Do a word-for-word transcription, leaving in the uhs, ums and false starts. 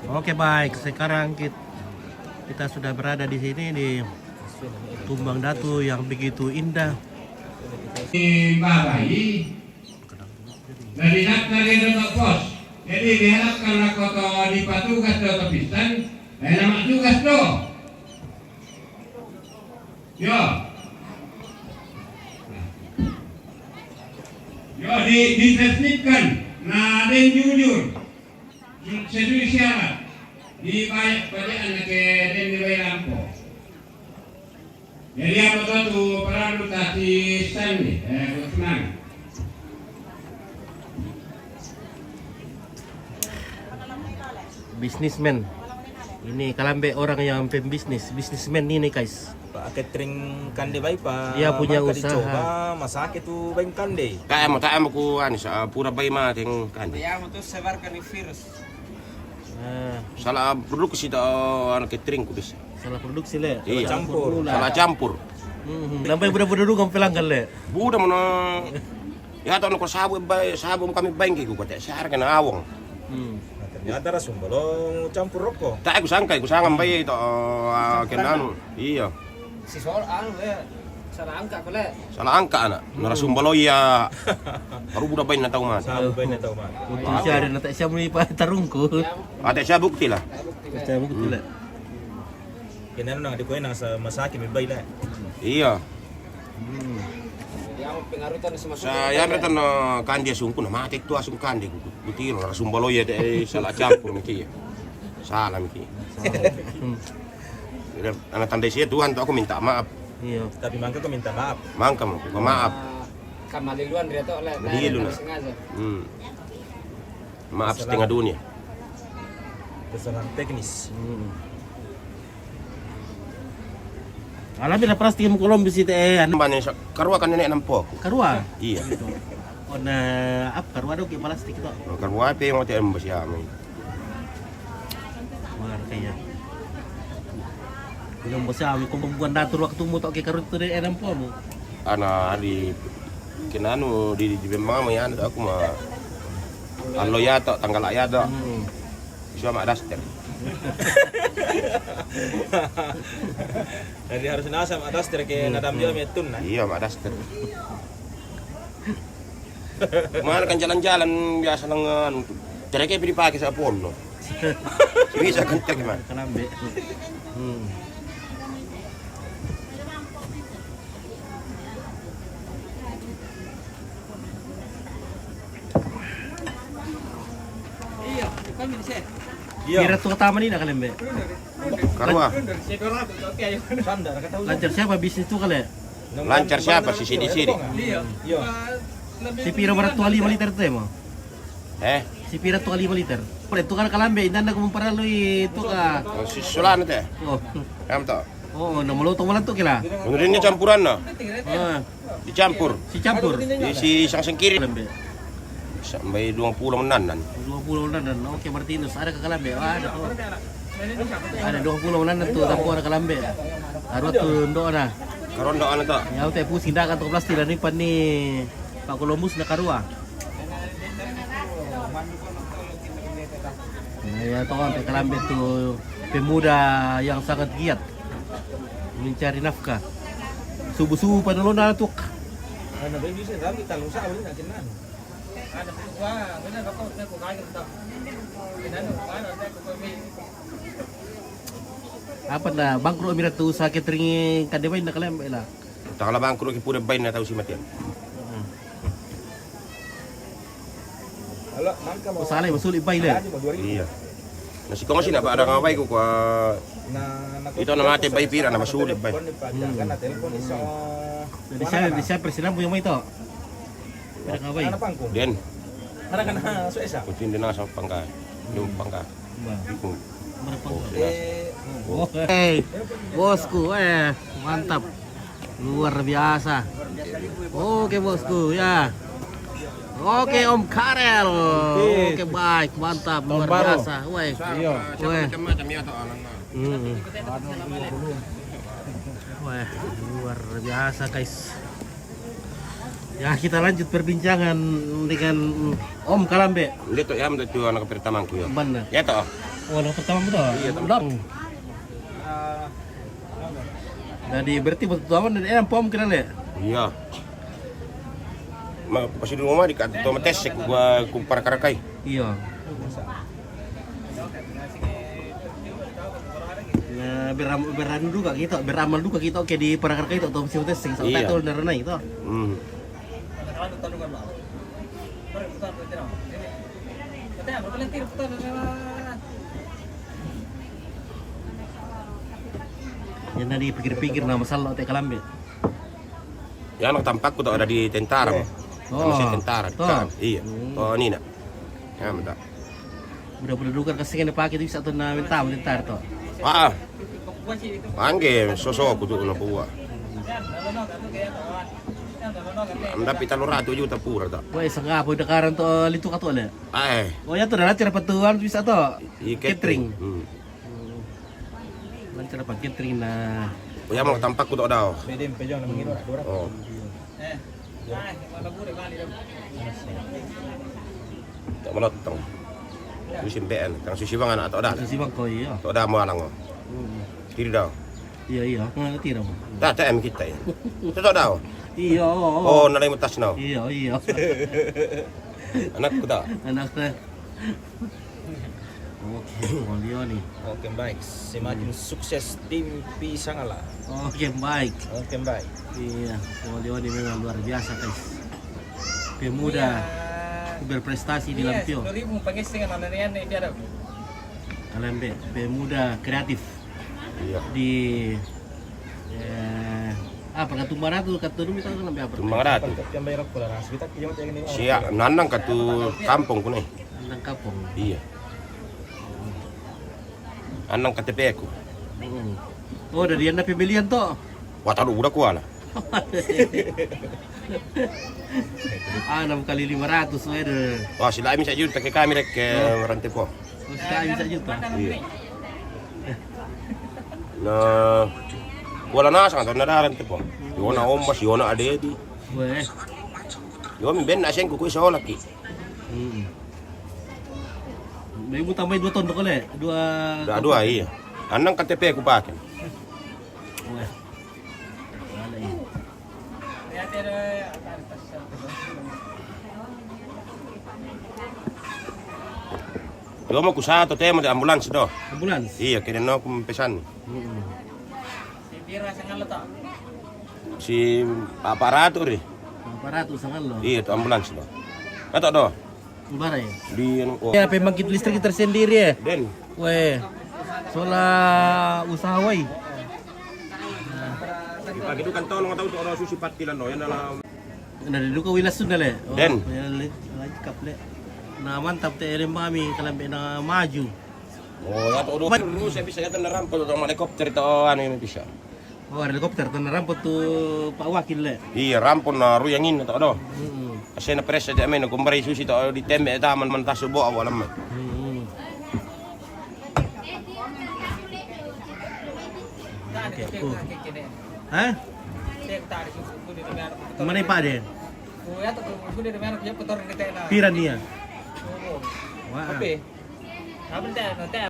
Oke, baik, sekarang kit-, kita sudah berada di sini, di Tumbang Datu yang begitu indah. Di Babai, dari daftar dia duduk pos. Jadi diharapkan lah kau tu dipatugas tu ke pisan, eh, nama tugas tu. Yo. Yo, di, diresmikan. Nah, dan jujur. Sesuai syarat. Dibayar pajak anak ke dan dibayar ampo. Jadi apa tu, tu perlu tati sandi, eh, senang. Businessman. Ini kalambe orang yang pembisnis, businessman ini, guys. Pa catering kande bai pa. Dia punya maka usaha. Dicoba, masake tu bai kande. Tak emo, tak emo ku anu, sa pura bai ma teng kande. Ya, mau tu sebarkan virus. Ah. Salah produksi tu, anu, catering ku bisa. Salah produksi, le. Iya. Salah campur. Salah campur. Hmm. Nambai budak-budak dulu kamu pelanggan, le. Budak mana? Ya, tu anu ko sabu bai, sabu kami bai ki ku kata, siar kena awang. Hmm. Nah, ternyata rasumba lo campur rokok. Tak, aku sangka, aku sangka bai tu, ah, kena anu. Iya. Si soal anu, le. Salah angka ko, le. Salah angka anak. Narasumba lo iya. Baru budak bai na tau mati. Sabu bai na tau mati. Untuk siar na tak siap ni pa tarungku. Ada siap bukti lah. Siap bukti lah. Kena nang di koe nang sa masake mi bai lah. Iya. Hmm. Sa ya mereka na kande sungku na mate tu asung kande ku. Butiro narasumba lo iya de, eh, salah campur miki. Salah miki. Hmm. Anak tanda sia Tuhan tu aku minta maaf. Iya. Tapi mangka ko minta maaf. Mangka mau, maaf. Kamaliluan dia tu lah. Malilu na. Sengaja. Hmm. Maaf setengah dunia. Kesalahan teknis. Hmm. Alami na plastik mo kolom bisi te, eh, anu. Mbane sa-, karua kan nenek nampoku. Karua? Iya. Ona, ap karua do ke plastik to. Karua pe mo te embo siami. Wah, kaya. Belum bos siami, kung pembuan datur waktu mu to ke karua tu de, eh, nampomu. Ana di kenanu di, di memang ya aku ma. Allo ya to, tanggal ya to. Hmm. Isu ama daster. Jadi harus nasa ama daster ke nadam dia metun na. Iya, ama daster. Mana kan jalan-jalan biasa lengan. Tereke pidi pake sa ponno. Bisa kan tek man. Kalambe. Hmm. Iya. Pira tu taman ini kalambe? Karua. Lancar siapa bisnis tu kale? Lancar siapa sisi di sini? Iya. Si pira berat tu lima liter tu mo? Eh? Si pira tu lima liter? Pare tu kan kalambe, indan aku memperalui tu ka. Oh, si sulana te. Oh. Kam to. Oh, nama lo to malan tu kila. Menurut ini campuran na. Ah. Dicampur. Si campur. Isi sang sengkiri. Kalambe. Sampai dua puluh menanan. Dua puluh menanan. Oke, berarti Inus ada ke kalambe. Wah, ada tu. Ada dua puluh menanan tu, tapi ada kalambe. Karua tu ndo na. Karua ndo na to. Ya, utai pusing dah kan tu plastik dan ni pan ni Pak Columbus na karua. Nah, ya, toh, sampai kalambe tu pemuda yang sangat giat mencari nafkah. Subuh-subuh pada lona tu. Apa na bangkrut mira tu usaha catering kande bai na kalambe lah. Tangala bangkrut ki pura bai na tau si matian. Usale masuli bai le. Iya. Na si kongsi na ba ada ngabai ku kwa. Itu na mate bai pira na masuli bai. Di sana, di sana presiden punya mai to. Pira ngabai. Den. Mana kana so esa. Kutin dena sa pangka. Lu pangka. Mana pangka. Oh, hey, bosku, eh, mantap. Luar biasa. Oke, bosku, ya. Oke, Om Karel. Oke, baik, mantap, luar biasa. Weh. Iya. Weh. Macam-macam ya to anak. Hmm. Weh, luar biasa, guys. Ya, kita lanjut perbincangan dengan Om Kalambe. Dia to ya, menurut anak pertamaku ya. Benar. Ya to. Oh, yang pertama betul. Iya, betul. Jadi berarti betul tuan dari yang pom kira le. Iya. Ma, pas di rumah di kantor mates ku gua kumpar karakai. Iya. Ya, beram, beran juga kita, beramal juga kita, oke, di para karakai itu, atau mesti mates sing, so, iya, tahu nerana itu. Hmm. Yang tadi pikir-pikir nama salah otak kalambe. Ya, anak tampakku tak ada di tentara. Oh. Masih tentara, di toh. Kan? Iya. Hmm. Oh, ini nak. Ya, betul. Udah, udah dukar kasih kena pakai itu bisa tuh na minta tentara toh. Ah. Angge, sosok aku tuh na buah. Tapi telur ratu juga tak pura tak. Wah, sangapa udah karan toh litu katu le. Eh. Oh, ya tuh, dah cerita tuan bisa toh. Iya, catering. Catering. Hmm. Hmm. Lancar apa catering na. Oh, ya mau tampakku tak ada. Beda yang pegang namanya orang, orang. Oh. Eh. Tak melotong. Susi B N, tang susi bang anak tak ada. Susi bang kau iya. Tak ada mau alang. Hmm. Tidak dah. Iya, iya, aku ngerti dah. Tak T M kita ya. Itu tak ada. Iya. Oh, nalai mutas now. Iya, iya. Anakku tak. Anak saya. Oke, Molioni. Oke, baik. Semakin sukses tim Pisangala. Oke, baik. Oke, baik. Iya, Molioni memang luar biasa, guys. Pemuda berprestasi di Lampio. Iya, sepuluh ribu pengising anak-anak ini dia ada. Kalambe, pemuda kreatif. Iya. Di, eh, apa, ka Tumbang Ratu, ka Tudung, kita kan lebih apa? Tumbang Ratu. Siap, nandang katu kampung ku nih. Nandang kampung. Iya. Nandang K T P ku. Mm-mm. Oh, dari anda pembelian toh? Wah, tahu udah kuala. Enam kali lima ratus, weh, deh. Wah, sila bisa juta ke kami rek ke Rantepong. Oh, sila bisa juta. Iya. Nah, wala nasa kan, na Rantepong. Yona ombas, yona adedi. Weh. Yo, mi ben na sengku ku iso laki. Hmm. Ibu tambahin dua ton kole, dua. Dua, dua, iya. Anang K T P ku pakai. Weh. Yo mau ku satu tema di ambulans do. Ambulans? Iya, kena no ku pesan. Mm-mm. Si apa ratu ri? Apa ratu sangat lo? Iya, tu ambulans do. Kata do. Bara ya? Di anu, oh. Ya, pembangkit listrik tersendiri ya? Den. Weh, sola usaha wai. Pagi itu kan tahu, nggak tahu tuh orang susi patilan no, yang dalam. Nah, di duka wilas sudah le. Oh, den. Ya, le, lengkap le. Nah, mantap te erem mami kalau sampai na maju. Oh, ya tuh, terus saya bisa ya, tenar rampa tuh sama helikopter itu, oh, anu ini bisa. Oh, helikopter, tanah rampot tu Pak Wakil le. Iya, rampot na ruyang ini tak ada. Hmm. Asena presa aja main, kumbari susi tak di tembak taman mantas subuh awal lama. Hmm. Oke, cool. Hah? Mana Pak Den? Piran dia? Wah.